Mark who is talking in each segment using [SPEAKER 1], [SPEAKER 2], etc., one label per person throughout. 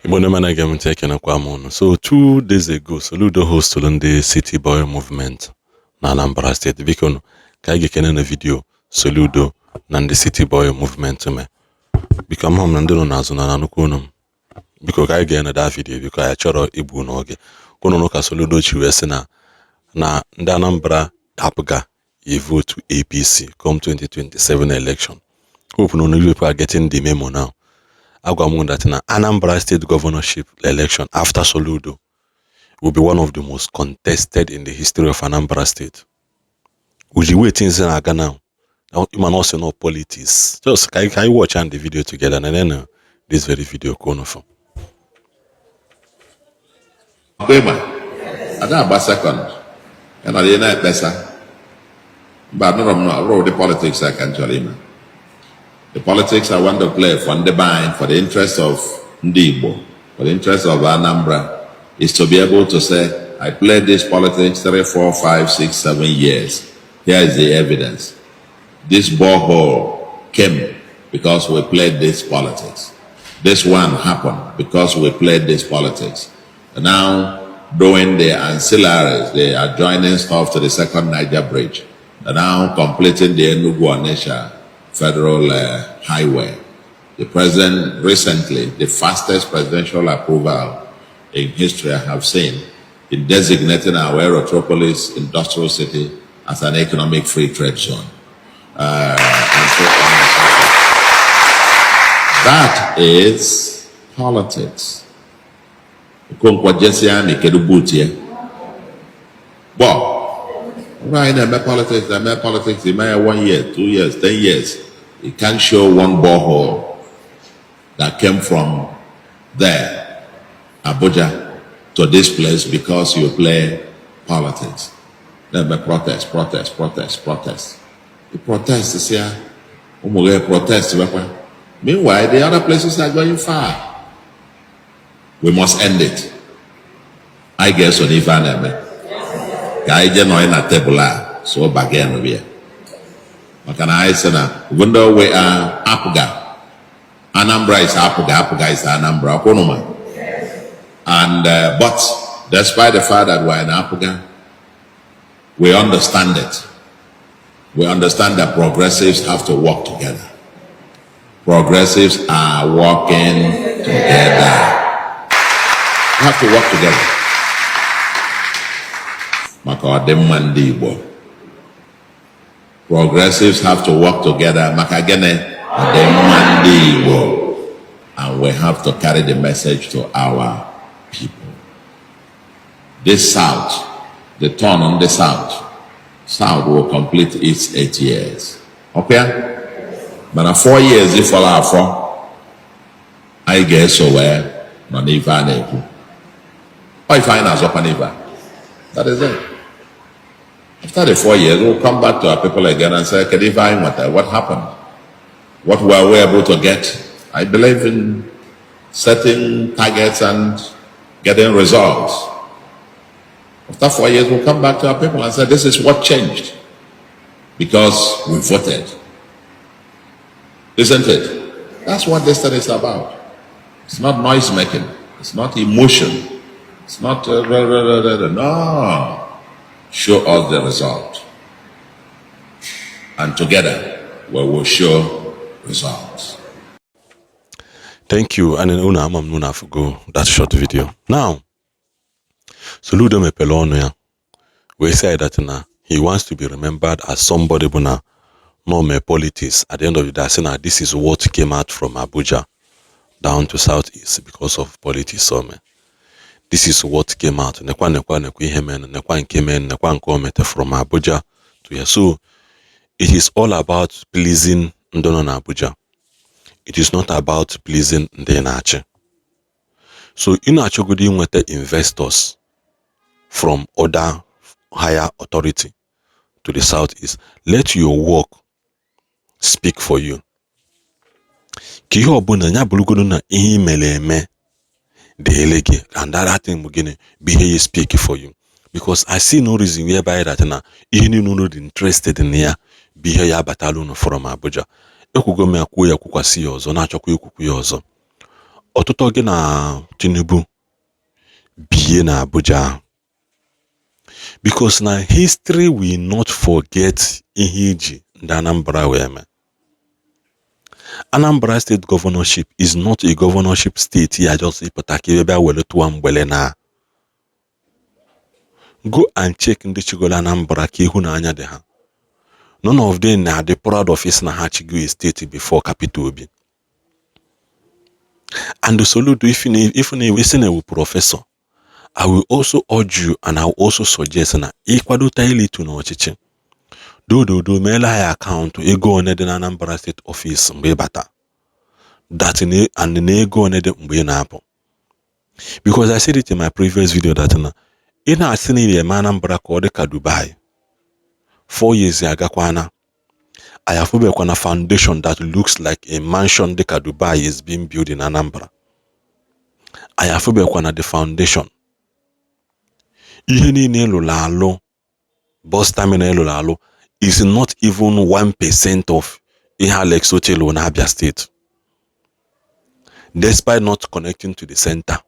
[SPEAKER 1] Igbo ndị mana ege m ntị, ekenekwa m unu. So 2 days ago, Soludo hostụrụ ndị City Boy Movement na Anambra Steeti. Biko nụ, ka anyị ga-ekene na video Soludo na ndị City Boy Movement mee. Biko, ama m na ndị nọ n'azụ na anụkwu unu m. Biko, ka anyị ga-ene that video. Biko, anyị chọrọ igbu n'oge unu ka Soludo chi wee sị na ndị Anambra APGA yi vote APC come 2027 election. Hope na you people are getting the memo now. Agwa m that na Anambra State governorship election after Soludo will be one of the most contested in the history of Anambra State. With the way things na-aga now, man, also no politics. Just can you watch and the video together and then this very video ka unu fụ.
[SPEAKER 2] Ọkwa ada agba second ya nọrọ ihe na-ekpesa mba. Anụrụ m na ọ bụrụ ụdị politics a ka m chọrọ ime. The politics I want to play for ndị be anyị, for the interest of ndị Igbo, for the interest of Anambra, is to be able to say, "I played this politics 3, 4, 5, 6, 7 years. Here is the evidence. This borehole came because we played this politics. This one happened because we played this politics." And now doing the ancillaries, the adjoining stuff to the Second Niger Bridge. They're now completing the Enugu Onitsha Federal Highway. The president recently, the fastest presidential approval in history I have seen, in designating our Aerotropolis Industrial City as an economic free trade zone. And so on and so forth. That is politics. Okonkwo jesi amị, kedu boot ya? Gbọ ọrụ anyị na-eme politics, na-eme politics, ime ya one year, 2 years, 10 years. You can't show one borehole that came from there, Abuja, to this place because you play politics. Na-eme protest, protest, protest, protest. The protest is here. Ụmụ gị protest wekwa. Meanwhile, the other places are going far. We must end it. Anyị ga-eso n'ife a na-eme. Ka anyị jee nọrọ na tebụl a so bargain bịa. Maka na anyị sị na even though we are APGA, Anambra is APGA, APGA is Anambra. Ọkwụnụ ma? And but despite the fact that we're in APGA, we understand it. We understand that progressives have to work together. Progressives are working together. We have to work together. Maka ọdịmma ndị Igbo. Progressives have to work together. Maka gịnị? Ọdịmma ndị Igbo. And we have to carry the message to our people. This South, the turn on the South, South will complete its 8 years. Okay? Mana 4 years ịfọrọ afọ, anyị ga-eso wee nọ n'ife a na-ekwu. Ọ ife anyị na-azọkwa n'ife a. That is it. After the 4 years, we'll come back to our people again and say, "Kedu ife anyị nweta? What happened? What were we able to get?" I believe in setting targets and getting results. After 4 years, we'll come back to our people and say, "This is what changed because we voted." Isn't it? That's what this thing is about. It's not noise making. It's not emotion. It's not, rah, rah, rah, rah, rah. No. Show us the result. And together, we will show results.
[SPEAKER 1] Thank you. And unu ama m na unu afụgo that short video. Now, Soludo mepere ọnụ ya wee say that na he wants to be remembered as somebody bụ na no mee politics, at the end of the day, say na this is what came out from Abuja down to Southeast because of politics o mee. This is what came out. Nekwa, nekwa, nekwa ihe mere, nekwa nke mere, nekwa nke o mete from Abuja to here. So it is all about pleasing ndị nọ n'Abuja. It is not about pleasing ndị na-achị. So ị na-achọgodo inweta investors from other higher authority to the Southeast, let your work speak for you. Ka ihe ọbụla ya bụrụgodo na ihe ị mere eme dịịrị gị, and that thing bụ gịnị bụ ihe ya speak for you, because I see no reason whereby that na ihe niile unu dị interested in ya bụ ihe ya abatala unu from Abuja. Ekwugo m ya, kwuo ya, kwukwasị ya ọzọ, na-achọkwa ikwukwu ya ọzọ. Ọtụtụ gị na Tinubu bie na Abuja ahụ, because na history will not forget ihe iji ndị Anambra wee mee. Anambra State governorship is not a governorship state ya just ịpụta ka ebe bịa were tụwa mgbele. Na go and check ndị chigolo Anambra ka ịhụnanya dị ha. None of them na-adị proud of is na ha chigo a state before Capital Obi and Soludo. If na isi na ewu professor, I will also urge you and I will also suggest na ịkwadota ilitu n'ọchịchị, dododo meela ya account ego one dị na Anambra State office mgbe ị bata that and na ego one dị mgbe ị na-apụ, because I said it in my previous video that na ị na-asị na ị eme Anambra ka ọ dị ka Dubai, 4 years agakwana, anyị afụbekwana foundation that looks like a mansion dị ka Dubai is being built in Anambra. Anyị afụbekwana the foundation. Ihe niile ịlụrụ alụ, bus terminal ịlụrụ alụ is not even 1% of ihe Alex Otti lụrụ na Abia State, despite not connecting to the center,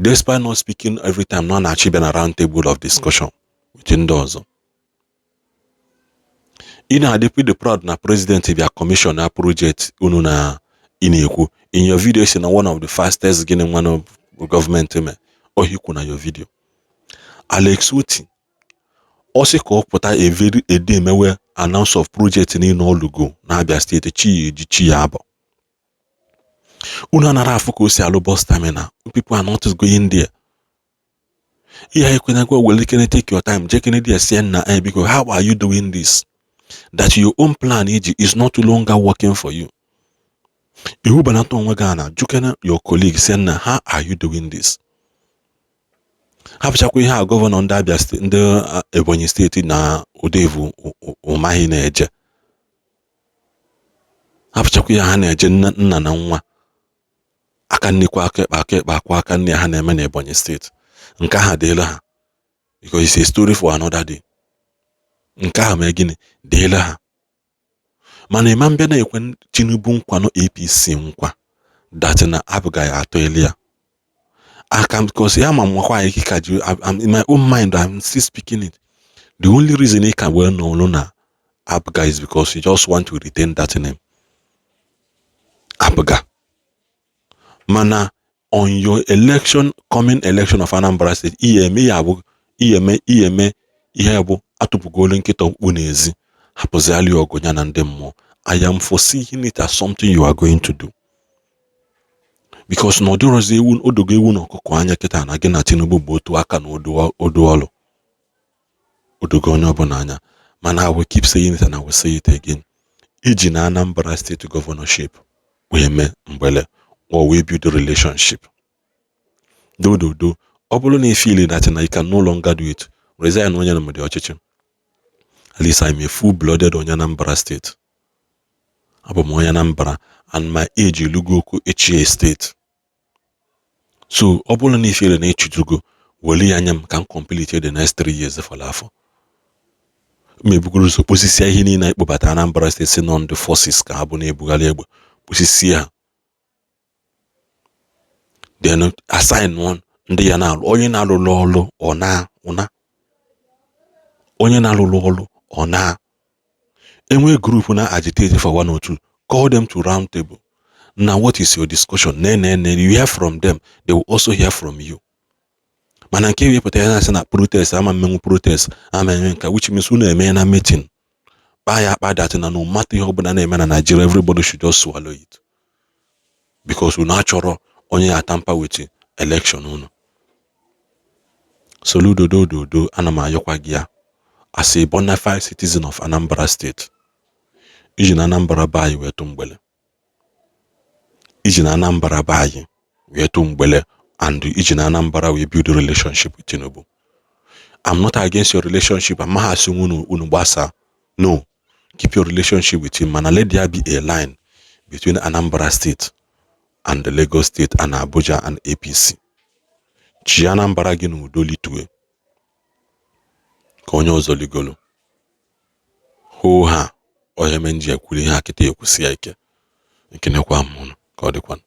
[SPEAKER 1] despite not speaking every time nọ na-achị bịa na round table of discussion with ndị ọzọ. Ị na-adịkwa the proud na president bịa commission na project unu na ị na-ekwu in your video si na one of the fastest gịnị nwanụ gọọmenti mee ohikwu na your video. Alex Otti, ọ sị ka ọ pụta every day emewe announce of project niile ọlụgo na Abia Steeti, chi ya eji chi ya abọ. Unu anara afụ ka o si alụ bus terminal. People are not going there. Ihe ekwenekwe were ikene take your time jekene there sie nna eh biko, how are you doing this that your own plan iji is not longer working for you? Ihu banata onwe gị na jukene your colleague sie nna, how are you doing this? Hapụchakwa ihe a governor ndị Abia Steeti, ndị Ebonyi Steeti na Odevu Umahi na-eje. Hapụchakwa ihe ha na-eje, nna na nwa, aka nnekwu, aka ekpe, aka ekpe akwa aka nne ha na-eme na Ebonyi Steeti. Nke ahụ dịla ha, because it's a story for another day. Nke ahụ mee gịnị dịla ha. Mana ịma mbịa na-ekwe Tinubu nkwa no APC nkwa that na abụgaghị atọ elu ya aka, because ya ma nwakwa anyị ka ji. In my own mind, I'm still speaking it, the only reason ị ka wee nọlụ na APGA is because you just want to retain that name APGA. Mana on your election, coming election of Anambra State, ihe eme ya bụ ihe eme ihe eme ihe bụ atụpụgolu nkịta ọkpụkpụ n'ezi, hapụziali ọgụ ya na ndị mmụọ. I am foreseeing it as something you are going to do, because na ọ dịrọzi ewu odogo ewu na ọkụkọ anya kịta na gị na Tinubu bụ otu aka na odu ọlụ odogo onye ọbụla anya. Mana I will keep saying it and I will say it again, iji na Anambra State governorship wee mee mgbele or wee build a relationship, dododo ọ bụrụ na ị feel that na you can no longer do it, resign. Onye na ọchịchị, at least I'm a full-blooded onye Anambra State. Abụ m onye Anambra and my age elugo okwu echie steeti. So ọ bụrụ na ị feel na ịchụjugo, were ya anya m ka m complete the next 3 years fọrọ afọ ma ebugoro ụzọ kposisia ihe niile anyị kpọbata Anambra Steeti si nọ ndị forces ka ha bụ na-ebugharị egbe, kposisie ha, then assign one ndị ya na-alụ, onye na-alụlụ ọlụ ọ na ụna, onye na-alụlụ ọlụ ọ na enwe group na agitate for one or two, call them to round table. Now, what is your discussion? Ne ne ne, you hear from them, they will also hear from you. Mana nke wepụta ya na-asị na protest ama mmenwu, protest ama eme nka, which means unu eme na meeting kpaa ya akpa that na no matter ihe ọbụla na-eme na Nigeria, everybody should just swallow it, because unu achọrọ onye ya tamper with election unu. Soludo, dododo, ana m ayọkwa gị ya as a bona fide citizen of Anambra State, iji na Anambra be anyị wee tụ mgbele, iji na Anambra be anyị wee tụ mgbele and iji na Anambra wee build a relationship with Tinubu. I'm not against your relationship. Amaghị asị unu unu gbasaa. No, keep your relationship with him, mana let there be a line between Anambra State and the Lagos State and Abuja and APC. Chi Anambra gị n'udo, litue ka onye ọzọ ligolo hoo ha. Ọhịa eme nji ekwuru ihe a kịta ekwusi ya ike. Ekenekwa m unu ka ọ dịkwa.